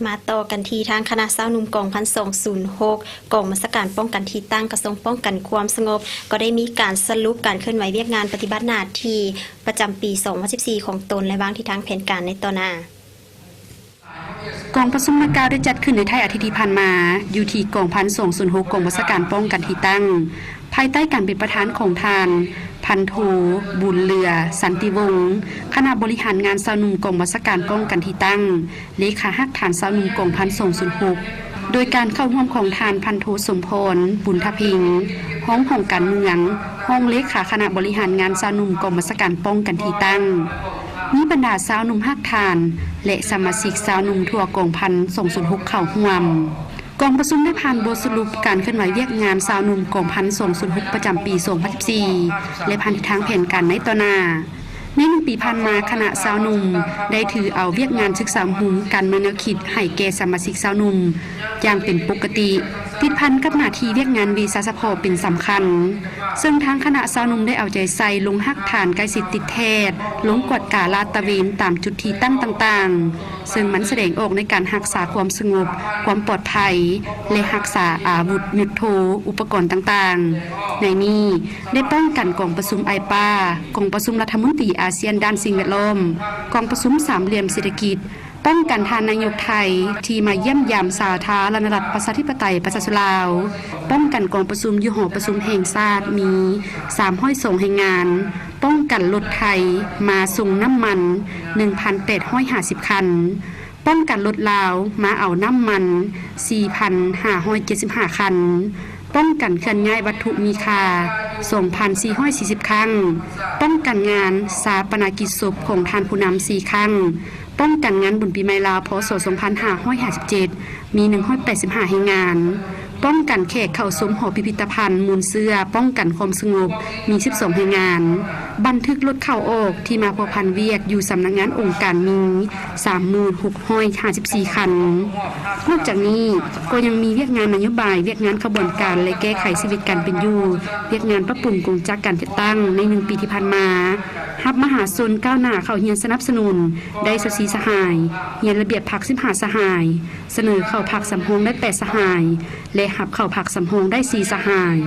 ມາຕໍ່ກັນທີ່ທາງຄະນະຊາວໜຸ່ມກອງພັນສອງສູນຫົກ ກອງບັນຊາການປ້ອງກັນທີ່ຕັ້ງ ກະຊວງປ້ອງກັນຄວາມສະຫງົບ ກໍໄດ້ມີການສະຫຼຸບການເຄື່ອນໄຫວວຽກງານປະຕິບັດໜ້າທີ່ປະຈຳປີສອງພັນສິບສີ່ຂອງຕົນ ແລະ ວາງທິດທາງແຜນການໃນຕໍ່ໜ້າ. ກອງປະຊຸມດັ່ງກ່າວໄດ້ຈັດຂຶ້ນໃນທ້າຍອາທິດທີ່ຜ່ານມາ ຢູ່ທີ່ກອງພັນສອງສູນຫົກ ກອງບັນຊາການປ້ອງກັນທີ່ຕັ້ງ ພາຍໃຕ້ການເປັນປະທານຂອງທ່ານ ພັນໂທ ບຸນເຫຼືອ ສັນຕິວົງ ຄະນະບໍລິຫານງານຊາວໜຸ່ມກອງບັນຊາການປ້ອງກັນທີ່ຕັ້ງ ເລຂາຮາກຖານຊາວໜຸ່ມກອງພັນສອງສູນຫົກ ໂດຍການເຂົ້າຮ່ວມຂອງທ່ານ ພັນໂທ ສົມພອນ ບຸນທະເພັງ ຮອງຫ້ອງການເມືອງ ຮອງເລຂາຄະນະບໍລິຫານງານຊາວໜຸ່ມກອງບັນຊາການປ້ອງກັນທີ່ຕັ້ງ, ມີບັນດາຊາວໜຸ່ມຮາກຖານ ແລະ ສະມາຊິກຊາວໜຸ່ມທົ່ວກອງພັນສອງສູນຫົກເຂົ້າຮ່ວມ. ກອງປະຊຸມໄດ້ຜ່ານບົດສະຫຼຸບການເຄື່ອນໄຫວວຽກງານຊາວໜຸ່ມກອງພັນສອງສູນຫົກປະຈຳປີສອງພັນສິບສີ່ ແລະ ພັນທິດທາງແຜນການໃນຕໍ່ໜ້າ. ໃນໜຶ່ງປີຜ່ານມາ, ຄະນະຊາວໜຸ່ມໄດ້ຖືເອົາວຽກງານສຶກສາອົບຮົມການເມືອງແນວຄິດໃຫ້ແກ່ສະມາຊິກຊາວໜຸ່ມຢ່າງເປັນປົກກະຕິ, ຕິດພັນກັບໜ້າທີ່ວຽກງານວິຊາສະເພາະເປັນສຳຄັນ, ເຊິ່ງທາງຄະນະຊາວໜຸ່ມໄດ້ເອົາໃຈໃສ່ລົງຮາກຖານໃກ້ຊິດຕິດແທດ, ລົງກວດກາລາດຕະເວນຕາມຈຸດທີ່ຕັ້ງຕ່າງໆ. ເຊິ່ງມັນສະແດງອອກໃນການຮັກສາຄວາມສະຫງົບ, ຄວາມປອດໄພ ແລະ ຮັກສາອາວຸດຍຸດໂທ ອຸປະກອນຕ່າງໆ. ໃນນີ້ໄດ້ປ້ອງກັນກອງປະຊຸມ ໄອປາ, ກອງປະຊຸມລັດຖະມົນຕີອາຊຽນດ້ານສິ່ງແວດລ້ອມ, ກອງປະຊຸມສາມຫຼ່ຽມເສດຖະກິດ, ປ້ອງກັນທ່ານນາຍົກໄທທີ່ມາຢ້ຽມຢາມສາທາລະນະລັດ ປະຊາທິປະໄຕ ປະຊາຊົນລາວ, ປ້ອງກັນກອງປະຊຸມຢູ່ຫໍປະຊຸມແຫ່ງຊາດມີສາມຮ້ອຍສອງແຮງງານ, ປ້ອງກັນລົດໄທມາສົ່ງນ້ຳມັນໜຶ່ງພັນແປດຮ້ອຍຫ້າສິບຄັນ, ປ້ອງກັນລົດລາວມາເອົານ້ຳມັນສີ່ພັນຫ້າຮ້ອຍເຈັດສິບຫ້າຄັນ, ປ້ອງກັນເຄື່ອນຍ້າຍວັດຖຸມີຄ່າສອງພັນສີ່ຮ້ອຍສີ່ສິບຄັ້ງ, ປ້ອງກັນງານຊາປະນະກິດສົບຂອງທ່ານຜູ້ນຳສີ່ຄັ້ງ, ປ້ອງກັນງານບຸນປີໃໝ່ລາວ ພ.ສ. ສອງພັນຫ້າຮ້ອຍຫ້າສິບເຈັດ ມີໜຶ່ງຮ້ອຍແປດສິບຫ້າແຮງງານ, ປ້ອງກັນແຂກເຂົ້າຊົມຫໍພິພິທະພັນມູນເຊື້ອປ້ອງກັນຄວາມສະຫງົບ ມີສິບສອງແຮງງານ, ບັນທຶກລົດເຂົ້າອອກທີ່ມາພົວພັນວຽກຢູ່ສຳນັກງານອົງການມີສາມໝື່ນຫົກຮ້ອຍຫ້າສິບສີ່ຄັນ. ນອກຈາກນີ້ກໍຍັງມີວຽກງານນະໂຍບາຍ, ວຽກງານຂະບວນການ ແລະ ແກ້ໄຂຊີວິດການເປັນຢູ່, ວຽກງານປັບປຸງກົງຈັກການຈັດຕັ້ງໃນໜຶ່ງປີທີ່ຜ່ານມາ, ຮັບມະຫາຊົນກ້າວໜ້າເຂົ້າຮຽນສະໜັບສະໜູນໄດ້ຊາວສີ່ສະຫາຍ, ຮຽນລະບຽບພັກສິບຫ້າສະຫາຍ, ສະເໜີເຂົ້າພັກສຳຮອງໄດ້ແປດສະຫາຍ ແລະ ຮັບເຂົ້າພັກສຳຮອງໄດ້ສີ່ສະຫາຍ.